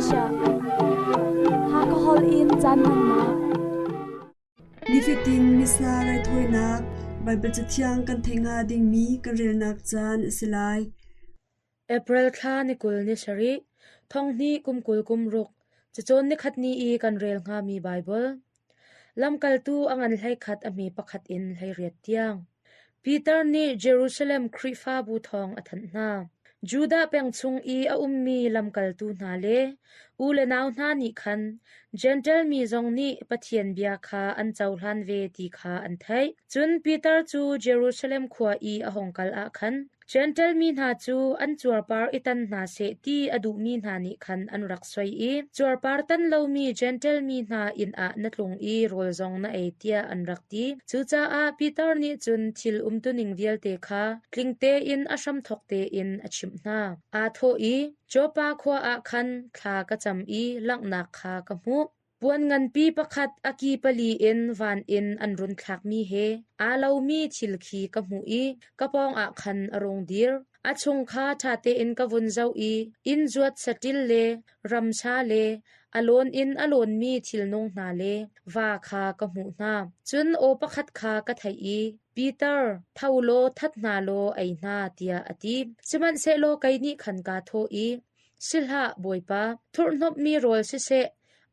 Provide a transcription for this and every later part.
Malaysia. Hakha holh in caan hmannak. Nifatin Missa raithawinak Baibal Cathiang kan theih hnga dingmi kan relnak caan a si lai. April thla ni 20 ni sarih, thong hnih kum 20 kum ruk, cacawn nikhat ni i kan rel hngami Baibal. Lamkaltu a ngan 11 a hme pakhat in 18 tiang. Peter nih Jerusalem Khrihfabu thawng a thanh hna. Judah peng chung i a ummi lamkaltu hna le u le nau hna nih khan Jentail mi zong nih Pathian bia kha an cohlan ve ti kha an theih. Cun Peter cu Jerusalem khua i a hung kal ah khan Jentail mi hna cu an cuarpar i tan hna seh ti a duhmi hna nih khan an rak soi i cuarpar tan lomi Jentail mi hna inn ah na tlung i rawl zong na ei tiah an rak ti. Cucaah Peter nih cun thil umtuning vialte kha tling tein a hramthawk tein a chimh hna. Aa thawh i, Joppa khua ah khan thla ka cam i langhnak kha ka hmuh. Puan nganpi pakhat a ki pali in van in an run thlakmi he aa lomi thil khi ka hmuh i ka pawngah khan a rung dir. A chung kha ṭha tein ka vun zoh i inn zuat saṭil le ramsa le a lawn in a lawnmi thilnung hna le va kha ka hmuh hna. Cun aw pakhat kha ka theih i, Peter, tho law that hna law ei hna, tiah a ti. Sihmanhsehlaw kei nih khan kaa thawh i, Si hlah, Bawipa, thurhhnawmhmi rawl siseh,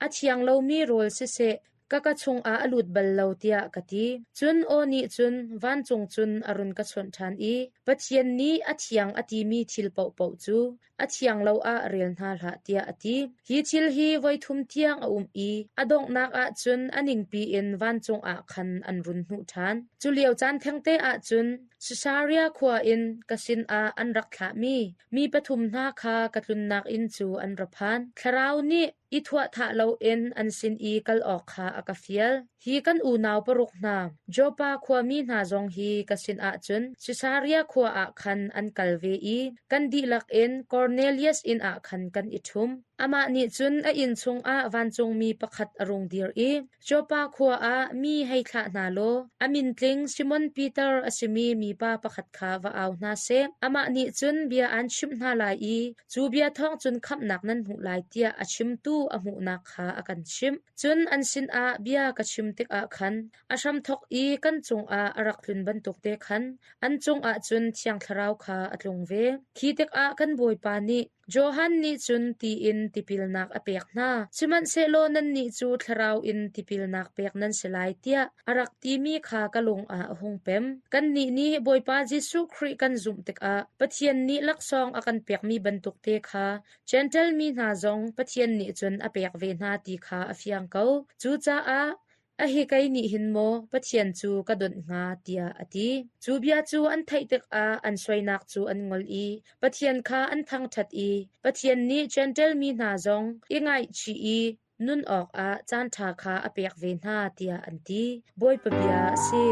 a thiang lomi rawl siseh, ka ka chungah a lut bal lo tiah ka ti. Cun aw nih cun vancung cun a run ka chawnh ṭhan i, Pathian nih a thiang a timi thil paohpaoh cu a thiang lo ah rel hna hlah tiah a ti. Hi thil hi voithum tiang a um i a donghnak ah cun a ningpi in vancung ah khan an run hnuh ṭhan. Cu lio caan thengte ah cun Sisaria khua in ka sinah an rak thlahmi Mi pathum hna kha ka tlunnak inn cu an ra phan. Thlarau nih i thuahthah loin an sin i kal awk kha a ka fial. Hi kan unau paruk hna, Joppa khuami hna zong hi ka sinah cun Sisaria khua ah khan an kal ve i kan dihlak in Kornelias inn ah khan kan i ṭhum. Amah nih cun a inn chungah vancungmi pakhat a rung dir i Joppa khua ah mi hei thlah hna law a min tling Simon Peter a simi mipa pakhat kha va au hna seh. Amah nih cun bia aan chimh hna lai i cu bia thawng cun khamhnak nan hmuh lai tiah a chimtu a hmuhnak kha a kan chimh. Cun an sinah bia ka chim tikah khan a hramthawk i kan cungah a rak tlun bantuk te khan an cungah cun Thiang Thlarau kha a tlung ve. Khi tikah kan Bawipa nih Johan nih cun ti in tipilnak a pek hna, sihmanhsehlaw nannih cu Thlarau in tipilnak pek nan si lai tiah a rak timi kha ka lung ah a hung pem. Kannih nih Bawipa Jesuh Khrih kan zumh tikah Pathian nih laksawng a kan pekmi bantuk te kha Jentail mi hna zong Pathian nih cun a pek ve hna ti kha a fiang ko. Cucaah A hi kei nih hin maw Pathian cu ka donh hnga tiah a ti. Cu bia cu an theih tikah an suainak cu an ngol i Pathian kha an thangṭhat i Pathian nih Jentail mi hna zong i ngaihchih i nun awkah caanṭha kha a pek ve hna tiah an ti. Bawipa bia a si.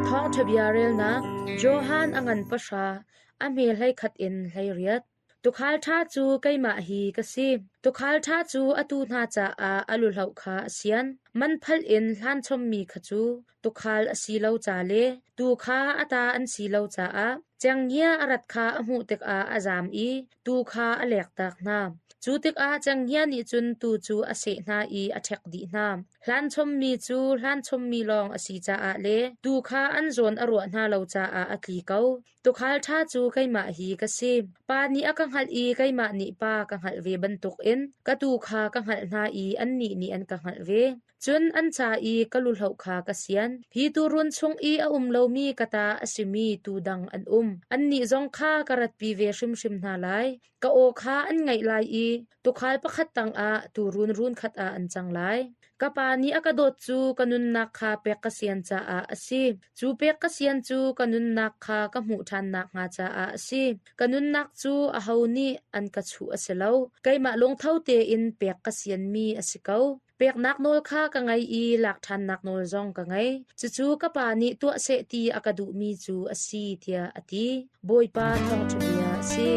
Thawngṭha bia relnak Johan a ngan pahra, a hme 11 in 18. Tuukhal ṭha cu keimah hi ka si. Tuukhal ṭha cu a tuu hna caah a luhloh kha a sian. Man phalh in hlan chommi kha cu tuukhal a si lo ca le tuu kha a ta an si lo caah cenghngia a rat kha a hmuh tikah a zaam i tuu kha a lektak hna. Cu tikah cenghngia nih cun tuu cu a seh hna i a ṭhek dih hna. Hlan chommi cu hlan chommi lawng a si caah le tuu kha an zawn a ruah hna lo caah a tli ko. Tuukhal ṭha cu keimah hi ka si. Pa nih a ka hngalh i keimah nih Pa ka hngalh ve bantukin ka tuu kha ka hngalh hna i annih nih an ka hngalh ve. Cun an ca i ka luhloh kha ka sian. Hi tuurun chung i a um lomi ka ta a simi tuu dang an um. Annih zong kha ka ratpi ve hrimhrim hna lai. Ka aw kha an ngaih lai i tuukhal pakhat tangah tuurun run khat ah an cang lai. Ka Pa nih a ka dawt cu ka nunnak kha pek ka sian caah a si. Cu pek ka sian cu ka nunnak kha ka hmuh ṭhan nakhnga caah a si. Ka nunnak cu aho nih an ka chuh a si lo. Keimah lungtho tein pek ka sianmi a si ko. Peknak nawl kha ka ngei i lak ṭhannak nawl zong ka ngei. Cucu ka Pa nih tuah seh ti a ka duhmi cu a si, tiah a ti. Bawipa thawngṭha bia a si.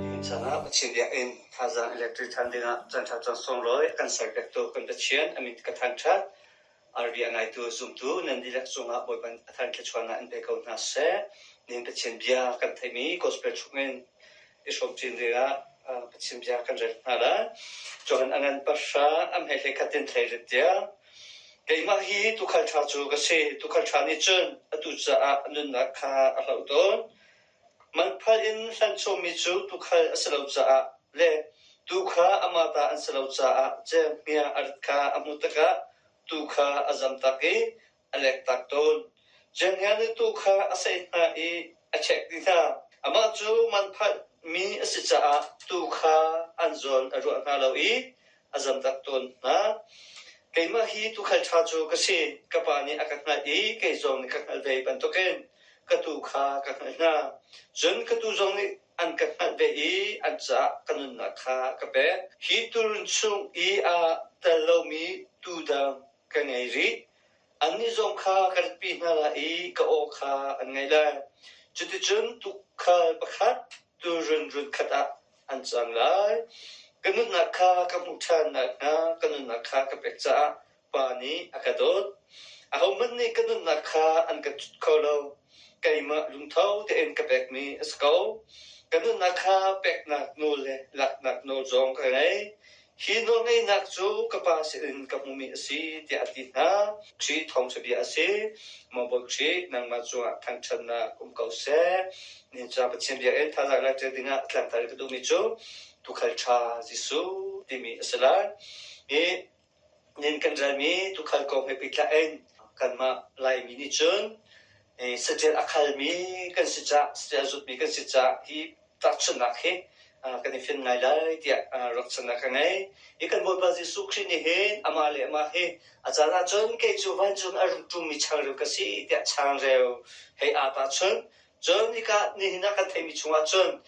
Nihin chan ah. Pathian biakinn thazaang electric ṭhan dingah caanṭha caan sunglawi a kan serpiaktu kan Pathian a min ka thangṭhat. RV a ngaitu zumtu nan dihlak cungah Bawipa a thar thluachuahnak in pe ko hna seh. Nihin Pathian bia kan theihmi gospel chungin i hrawm chin dingah Pathian bia kan rel hna lai. Johan a ngan pahra a hmei hlei khat in thlei rit tiang. Keimah hi tuukhal ṭha cu ka si. Tuukhal ṭha nih cun atu caah a nunnak kha a hloh tawn. Manphal in hlanchawmmi cu tuukhal a si lo caah le tuu kha amah ta an si lo caah cenghngia a rat kha a hmuh tikah tuu kha a zamtak i a lektak tawn. Cenghngia nih tuu kha a seh hna i a chek dih hna. Amah cu manphalhmi a si caah tuu kha an zawn a ruah hna lo i a zamtak tawn hna. Keimah hi tuukhal ṭha cu ka si. Ka Pa nih a ka hngalh i kei zong nih ka hngalh ve bantukin ka tuu kha ka hngalh hna. Cun ka tuu zong nih an ka hngalh ve i an caah ka nunnak kha ka pek. Hi tuurun chung i aa tel lomi tuu dang ka ngei rih. Annih zong kha ka ratpi hna lai i ka aw kha an ngaih lai. Cuticun tuukhal pakhat tuurun runkhat ah an cang lai. Ka nunnak kha ka hmuh ṭhan nakhnga ka nunnak kha ka pek caah Pa nih a ka dawt. Ahohmanh nih ka nunnak kha an ka cut kho lo. Keimah lungtho tein ka pekmi a si ko. Ka nunnak kha peknak nawl le laknak nawl zong ka ngei. Hi nawlngeihnak cu ka Pa sinin ka hmumi a si, tiah a ti hna. Khrih thawngṭha bia a si. Maw Bawi Khrih, nangmah cungah thangṭhatnak um ko seh. Nihin ca Pathian biakinn thazaang lakter dingah tlangtar ka duhmi cu tuukhal ṭha Jesuh timi a si lai. Hi nin kan relmi tuukhal kong he pehtlai in kanmah Laimi nih cun saṭil a khalmi kan si cah, saṭil a zutmi kan si cah hi tahchunhnak hi kan i fian ngai lai tiah ruahchannak ka ngei. Hi kan Bawipa Jesuh Khrih nih hin amah le amah hi a caan ahcun kei cu vancung a rung ṭummi changreu ka si tiah changreu hei aa tahchunh. Cun hika nihin ah kan theihmi chungah cun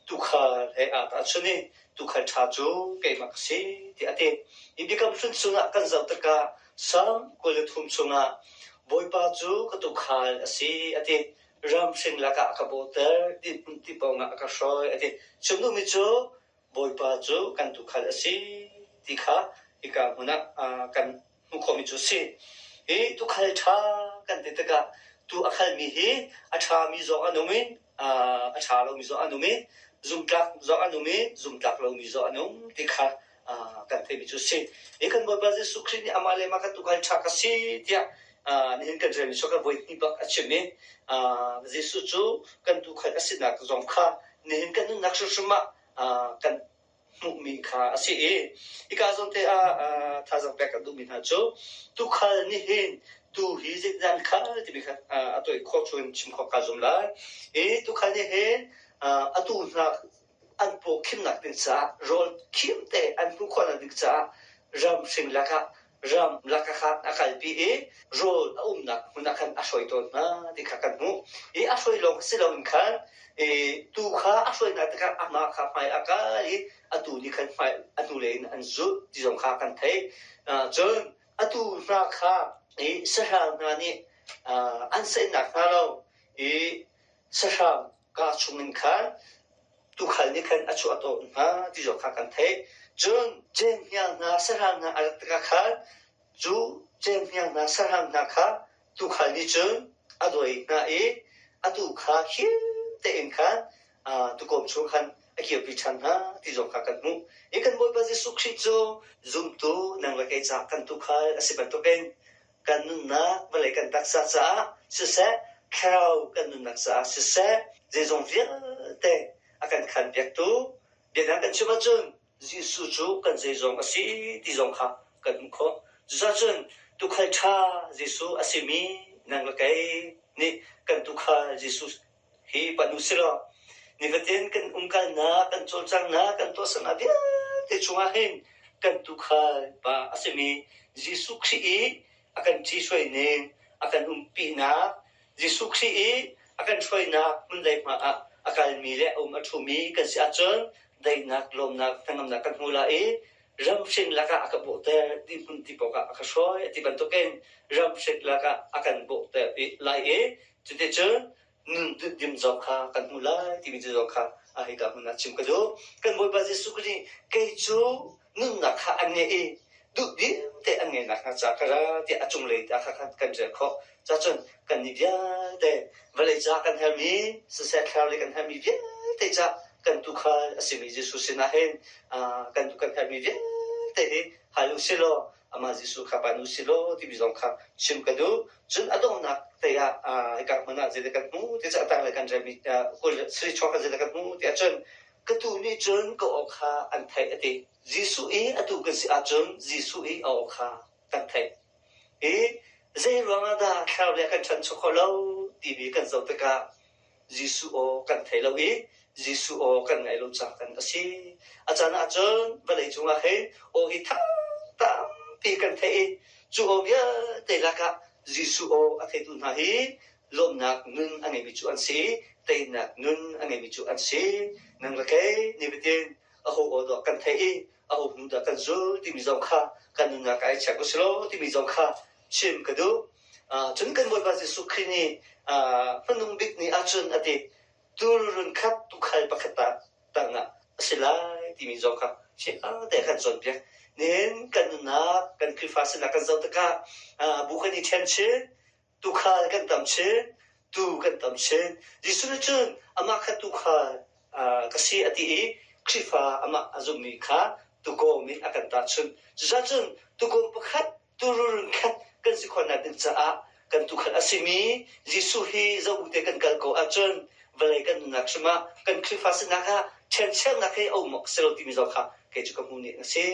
tuukhal he aa tahchunh i tuukhal ṭha cu keimah ka si tiah a ti. Hi Biakam Hlun chungah kan zoh tikah Salm 23 chungah Bawipa cu ka tuukhal a si a ti. Ramhring lakah a ka bawhter, ti pawngah a ka hruai a ti. Chim duhmi cu Bawipa cu kan tuukhal a si ti kha hika hmun ah kan hmuh khawhmi cu a si. Hi tuukhal ṭha kan ti tikah tuu a khalmi hi a ṭhami zong an um i a ṭha lomi zong an um i zumtlak zong an um i zumtlak lomi zong an um ti kha kan theihmi cu a si. Hi kan Bawipa Jesuh Khrih nih amah le amah kan tuukhal ṭha ka si tiah nihin kan relmi cu kan voi hnih bak a chim i Jesuh cu kan tuukhal a sinak zong kha nihin kan nunnak hrimhrim ah kan hmuhmi kha a si i hika zawn te ah thazaang pek kan duhmi hna cu tuukhal nih hin tuu hi zeitindah an khal timi kha a tawi khawh chung chim khawh kaa zum lai. Hi tuukhal nih hin a tuu hna an paw khimnak ding caah rawl khim te an hmuh khawhnak ding caah ram hring lakah ram lakah khan a kalpi i rawl a umnak hmun ah khan a hruai tawn hna ti kha kan hmuh. I a hruai lawng si loin khan tuu kha a hruai hna tikah amah kha hmai a kal i a tuu nih khan hmai a hnulei in an zulh ti zong kha kan theih. Cun a tuu hna kha i sahrang hna nih an sehnak hna lo i sahrang kaa chungin khan tuukhal nih khan a chuah tawn hna ti zong kha kan theih. Cun cenghngia hna sahrang hna a rat tikah khan cu cenghngia hna sahrang hna kha tuukhal nih cun a dawi hna i a tuu kha him tein khan tuukawm chung khan a kirpi ṭhan hna ti zong kha kan hmuh. Hi kan Bawipa Jesuh Khrih cu zumtu nang le kei caah kan tuukhal a si bantukin kan nunnak vawlei kan taksa caah siseh thlarau kan nunnak caah siseh zeizong vialte a kan khanpiaktu biadang kan chim ahcun Jesuh cu kan zeizong a si ti zong kha kan hmuh khawh. Cucaah tuukhal ṭha Jesuh a simi nang le kei nih kan tuukhal Jesuh hi pan u silaw nifatin kan umkalnak, kan cawlcanghnak, kan tuahsernak vialte chungah hin kan tuukhal pa a simi Jesuh Khrih i a kan ṭhihruai ning, a kan umpinak, Jesuh Khrih i a kan hruainak hmun lei hma ah a kalmi le a um a ṭhumi kan si ahcun daihnak, lawmnak, hnangamnak kan hmu lai i ramhring lakah a ka bawhter ti hmun ti paoh ah a ka hruai ti bantukin ramhring lakah a kan bawhter lai i cuticun nun dim zong kha kan hmu lai timi cu zong kha. Hika hmun ah chim ka duh. Kan Bawipa Jesuh Khrih nih kei cu nunnak kha an ngeih i duhdim te an ngeihnak hnga ca ka ra tiah a cunglei ta kha kan rel khawh. Cacun kan nih vialte vawlei ca kan hermi siseh thlarau lei kan hermi vialte ca kan tuukhal a simi Jesuh sinah hin kan kan hermi vialte hi hal u sih law amah Jesuh kha pan u sih law timi zong kha chim ka duh. Cun a donghnak te ah hika hmun ah zeidah kan hmu ti cu a tanglei kan relmi sui chuak ah zeidah kan hmu ti ahcun ka tuu nih cun ka aw kha an theih a ti. Jesuh i a tuu kan si ahcun Jesuh i a aw kha kan theih. Hi zei ruangah dah thlarau lei kan ṭhancho khawh lo timi kan zoh tikah Jesuh aw kan thei lo i Jesuh aw kan ngaih lo caah kan a si. A caan ahcun vawlei cungah hin aw hi thang tampi kan theih i cu aw vialte lakah Jesuh aw a theitu hna hi lawmhnak nun a ngeimi cu an si, teinak nun a ngeimi cu an si. Nang le kei nifatin aho aw dah kan theih i aho hnu dah kan zul timi zong kha kan nunnak ah i check u si law timi zong kha chim ka duh. Cun kan Bawipa Jesuh Khrih nih hmanung bik ni ahcun a ti, tuurun khat tuukhal pakhat tangah a si lai timi zong kha fiang kan cawnpiak. Nihin kan nunnak, kan Khrihfa sinak kan zoh tikah bu kan i ṭhen chin, tuukhal kan tam chin, tuu kan tam chin. Jesuh nih cun amah kha tuukhal ka si a ti i Khrihfa amah a zummi kha tuukawm in a kan tahchunh. Cucaah cun tuukawm pakhat tuurun khat kan si khawhnak ding caah kan tuukhal a simi Jesuh hi zoh te kan kal ko ahcun vawlei kan nunnak hrim ah kan Khrihfa sinak ah ṭhencheunak hi a um awk si lo timi zong kha kei cu ka hmuh ning a si.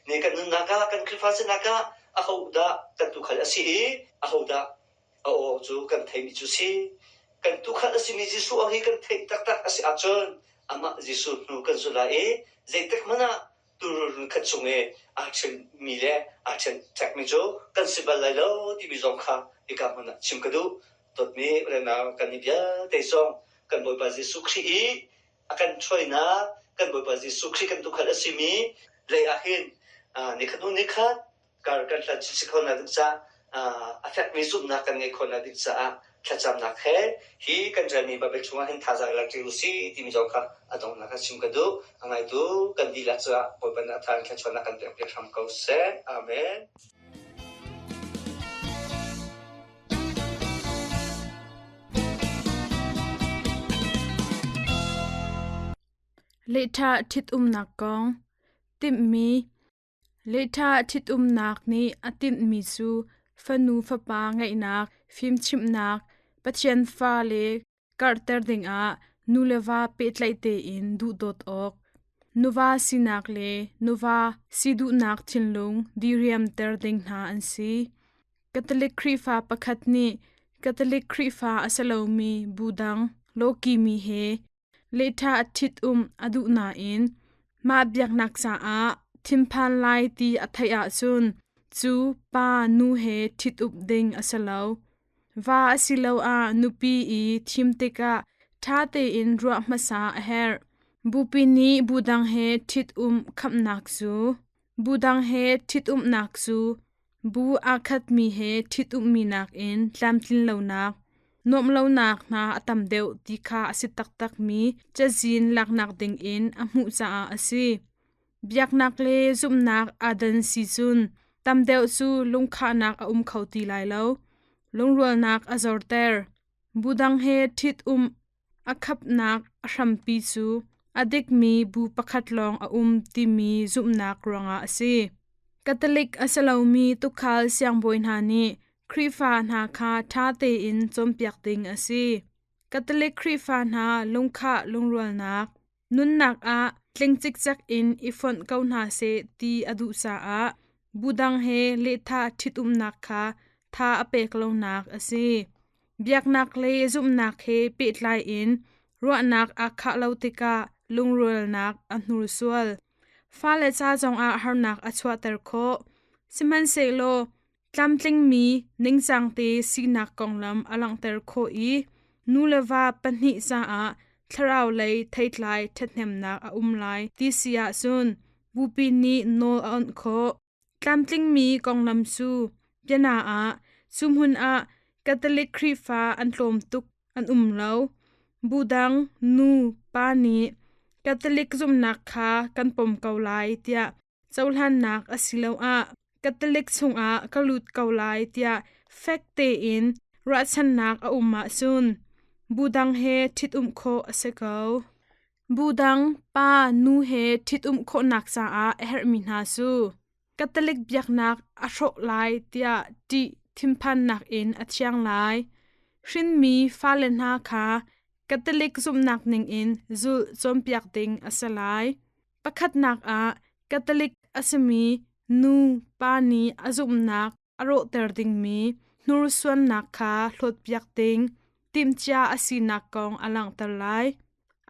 Ni kan nunnak ah kan Khrihfa sinak ah ahodah kan tuukhal a si i ahodah a aw cu kan theimi cu si. Kan tuukhal a simi Jesuh aw hi kan theih taktak a si ahcun amah Jesuh hnu kan zul lai i zeitik hmanh ah tuurun khat chung i aa ṭhenmi le aa ṭhenṭhekmi cu kan si bal lai lo timi zong kha hika hmun ah chim ka duh. Dawtmi unau kan nih vialte zong kan Bawipa Jesuh Khrih i a kan hruainak, kan Bawipa Jesuh Khrih kan tuukhal a simi lei ah hin nikhat hnu nikhat kar kan hlan si khawhnak ding caah a fekmi zumhnak kan ngeih khawhnak ding caah thlacamnak he hi kan relmi Baibal chungah hin thazaang lak ṭi u sih timi zong kha a donghnak ah chim ka duh. A ngaitu kan dihlak caah Bawipa nih a tha in thluachuahnak kan pek piak hram ko seh. Amen. Lehṭha ṭhitumnak kong timhmi Lehṭha ṭhitumnak nih a tinhmi cu fanu fapa ngeihnak, fimchimhnak, Pathian fale karhter dingah nu le va pehtlaih tein duhdawt awk, nuva sinak le nuva si duhnak thinlung diriamter ding hna an si. Catholic Khrihfa pakhat nih Catholic Khrihfa a si lomi bu dang lawkimi he Lehṭha a ṭhit-umh a duh nain mah biaknak caah thinphan lai ti a theih ahcun cu pa nu he ṭhit-umh ding a si lo. Va asiloah nupi i thim tikah ṭha tein ruah hmasa a herh. Bupi nih bu dang he ṭhit-umh khamnak cu bu dang he ṭhit-umhnak cu Bu aa khatmi he ṭhitummi nakin tlamtlin lonak, nuamh lonak hna a tam deuh ti kha a si taktakmi cazin laknak dingin a hmuh caah a si. Biaknak le zumhnak aa dan si cun tam deuh cu lungkhahnak a um kho ti lai lo. Lungrualnak a zorter. Bu dang he ṭhit-umh A khapnak a hrampi cu a dikmi bu pakhat lawng a um timi zumhnak ruangah a si. Catholic a si lomi tuukhal siangbawi hna nih Khrihfa hna kha ṭha tein cawnpiak ding a si. Catholic Khrihfa hna lungkhah lungrualnak, nunnak ah tling cikcek in i fonh ko hna seh ti a duh caah bu dang he lehthah ṭhitumnak kha tha a pek lonak a si. Biaknak le zumhnak he pehtlai in ruahnak aa khah lo tikah lungrualnak a hnursual. Fale ca zongah harnak a chuahter khawh. Sihmanhsehlaw tlamtlingmi ningcang te sinak konglam a langhter khawh i nu le va pahnih caah thlarau lei theitlai ṭhathnemnak a um lai ti si ahcun bupi nih nawl a awnh khawh. Tlamtlingmi konglam cu biana ah cu hmun ah Catholic Khrihfa an tlawm tuk an um lo. Bu dang nu pa nih Catholic zumhnak kha kan pom ko lai tiah cohlannak asiloah Catholic chungah ka lut ko lai tiah fek tein ruahchannak a um ahcun bu dang he ṭhitumh khawh a si ko. Bu dang pa nu he ṭhitumh khawhnak caah a herhmi hna cu Catholic biaknak a hrawh lai tiah ṭih thinphannak in a thiang lai. Hrinmi fale hna kha Catholic zumhnak ningin zulh cawnpiak ding a si lai. Pakhatnak ah Catholic a simi nu pa nih a zumhnak a rawhter dingmi hnursuannak kha hlawtpiak ding timhcia a sinak kong a langhter lai.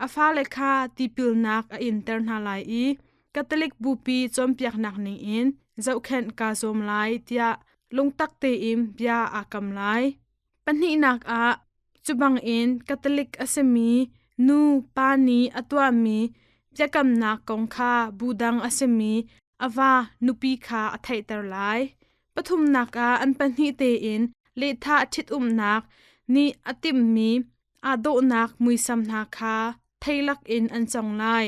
A fale kha tipilnak a inter hna lai i Catholic Bupi cawnpiaknak ningin zohkhenh kaa zuam lai tiah lungtak tein bia aa kam lai. Pahnihnak ah, cu bangin Catholic a simi nu pa nih a tuahmi biakamnak kong kha bu dang a simi a va nupi kha a theihter lai. Pathumnak ah an pahnih tein lehthah ṭhitumnak nih a timhmi aa dawhnak muisam hna kha theilak in an cong lai.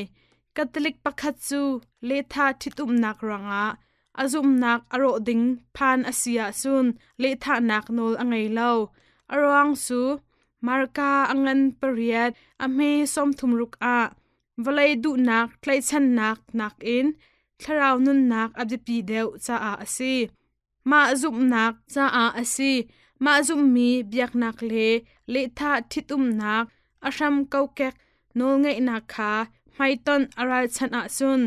Catholic pakhat cu lehthah ṭhitumnak ruangah a zumhnak a rawh ding phan a si ahcun lehthahnak nawl a ngei lo. A ruang cu Marka a ngan pariat a hme 36 ah vawlei duhnak tlaihchannak nakin thlarau nunnak a biapi deuh caah a si. Mah zumhnak caah a si. Mah zumhmi biaknak le lehthah ṭhitumnak a hram kokek nawlngeihnak kha hmaitonh a ralchanh ahcun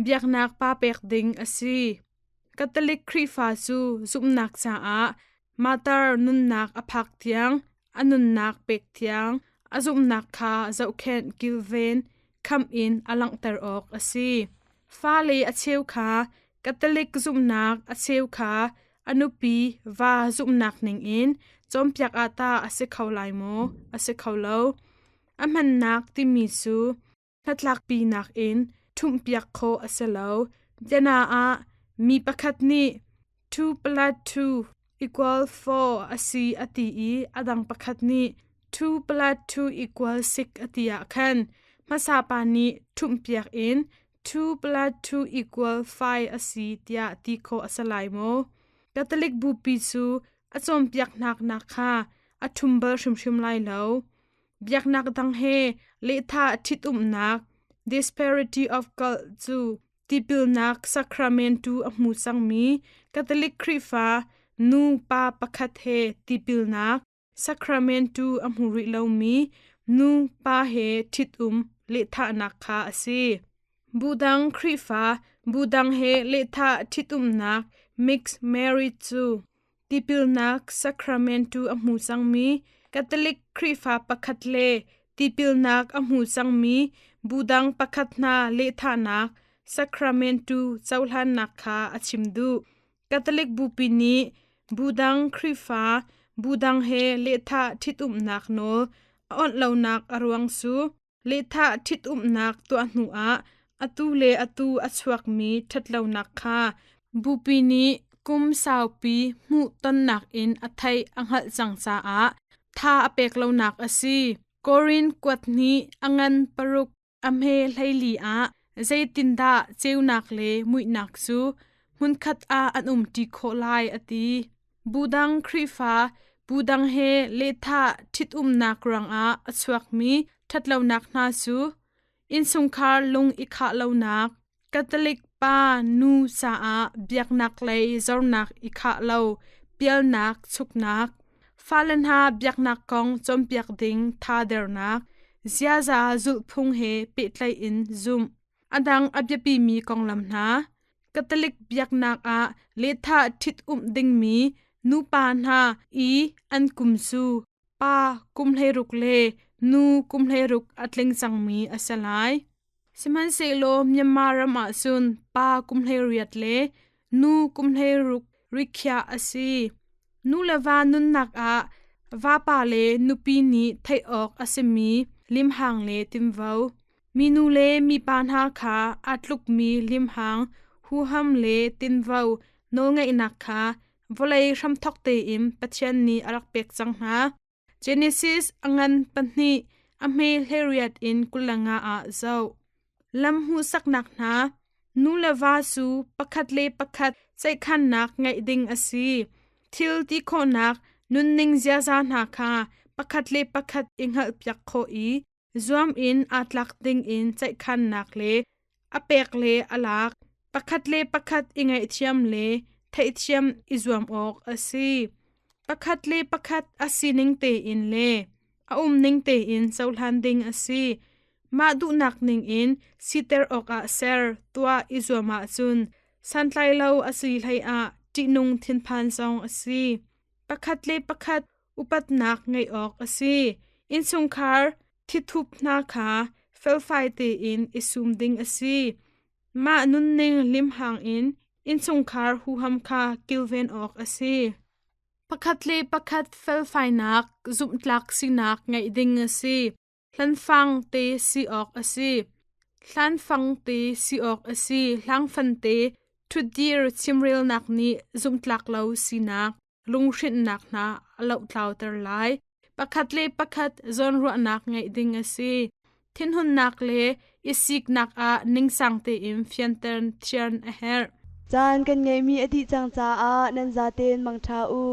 biaknak pa pek ding a si. Catholic Khrihfa cu zumhnak caah martyr nunnak a phak tiang a nunnak pek tiang a zumhnak kha zohkhenh kilven khamh in a langhter awk a si. Fale a cheu kha Catholic zumhnak a cheu kha a nupi va zumhnak ningin cawnpiak ah tah a si kho lai maw? A si kho lo. A hmannak timi cu hnatlakpinak in ṭhumhpiak khawh a si lo. Biana ah mi pakhat nih 2 plus 2 equal 4 a si a ti i a dang pakhat nih 2 plus 2 equal 6 a ti ah khan hmasa pa nih ṭhumhpiak in 2 plus 2 equal 5 a si tiah ti khawh a si lai maw? Catholic Bupi cu a cawnpiak hnak kha a ṭhum bal hrimhrim lai lo. Biaknak dang he lehthah ṭhitumnak disparity of cult cu tipilnak sacrament tu a hmu cangmi Catholic Khrihfa nu pa pakhat he tipilnak sacrament tu a hmu rih lomi nu pa he ṭhitum lehthahnak kha a si. Bu dang Khrihfa bu dang he lehthah ṭhitumnak mixed marriage cu tipilnak sacrament tu a hmu cangmi Catholic Khrihfa pakhat le tipilnak a hmu cangmi bu dang pakhat hna lehthahnak sacrament tu cohlannak kha a chim duh. Catholic Bupi nih bu dang Khrihfa bu dang he lehthah ṭhitumnak nawl a awnh lonak a ruang cu lehthah ṭhitumnak tuah hnuah atu le atu a chuakmi ṭhatlonak kha Bupi nih kum saupi hmuhtonnak in a theih a hngalh cang caah tha a pek lonak a si. Korin kuat nih a ngan paruk A hme 14 ah zeitindah ceunak le muihnak cu hmunkhat ah an umṭi khawh lai a ti. Bu dang Khrihfa bu dang he lehthah ṭhitumnak ruangah a chuakmi ṭhatlonak hna cu innchungkhar lung i khah lonak, Catholic pa nu caah biaknak lei zornak i khah lo, pialnak chuknak, fale hna biaknak kong cawnpiak ding thadernak, ziaza zulhphung he pehtlaih in zumh. A dang a biapimi konglam hna, Catholic biaknak ah lehthah ṭhit-umh dingmi nupa hna i an kum cu pa kum 16 le nu kum 16 a tling cangmi a si lai. Sihmanhsehlaw Myanmar ram ah cun pa kum 18 le nu kum 16 rikhiah a si. Nu le va nunnak ah vapa le nupi nih theih awk a simi limhang le tinvo, minu le mipa hna kha aa tlukmi limhang, huham le tinvo nawlngeihnak kha vawlei hramthawk tein Pathian nih a rak pek cang hna. Genesis a ngan pahnih a hme 18 in 25 ah zoh. Lam hmuhsaknak hna Nu le va cu pakhat le pakhat ceihkhannak ngeih ding a si. Thil ti khawhnak nunning ziaza hna kha pakhat le pakhat i hngalhpiak khawh i zuam in aa tlak ding in ceihkhannak le a pek le a lak, pakhat le pakhat i ngaihthiam le theihthiam i zuam awk a si. Pakhat le pakhat a sining tein le a umning tein cohlan ding a si. Mah duhnak ningin siter awkah ser tuah i zuam ahcun santlailo a si hleiah ṭihnung thinphan zong a si. Pakhat le pakhat upatnak ngeih awk a si. Innchungkhar thithup hna kha felfai tein i sum ding a si. Mah nunning limhang in innchungkhar huham kha kilven awk a si. Pakhat le pakhat felfainak, zumhtlak sinak ngeih ding a si. Hlanfang te si awk a si. Hlanfang te si awk a si. Hlangfan te ṭhutdir chimrelnak nih zumhtlak lo sinak, lunghrinhnak hna a lohtlauter lai. Pakhat le pakhat zawnruahnak ngeih ding a si. Thinhunnak le i siknak ah ningcang tein fianter thian a herh. Caan kan ngeihmi a dih cang caah nan zaten mangṭha u.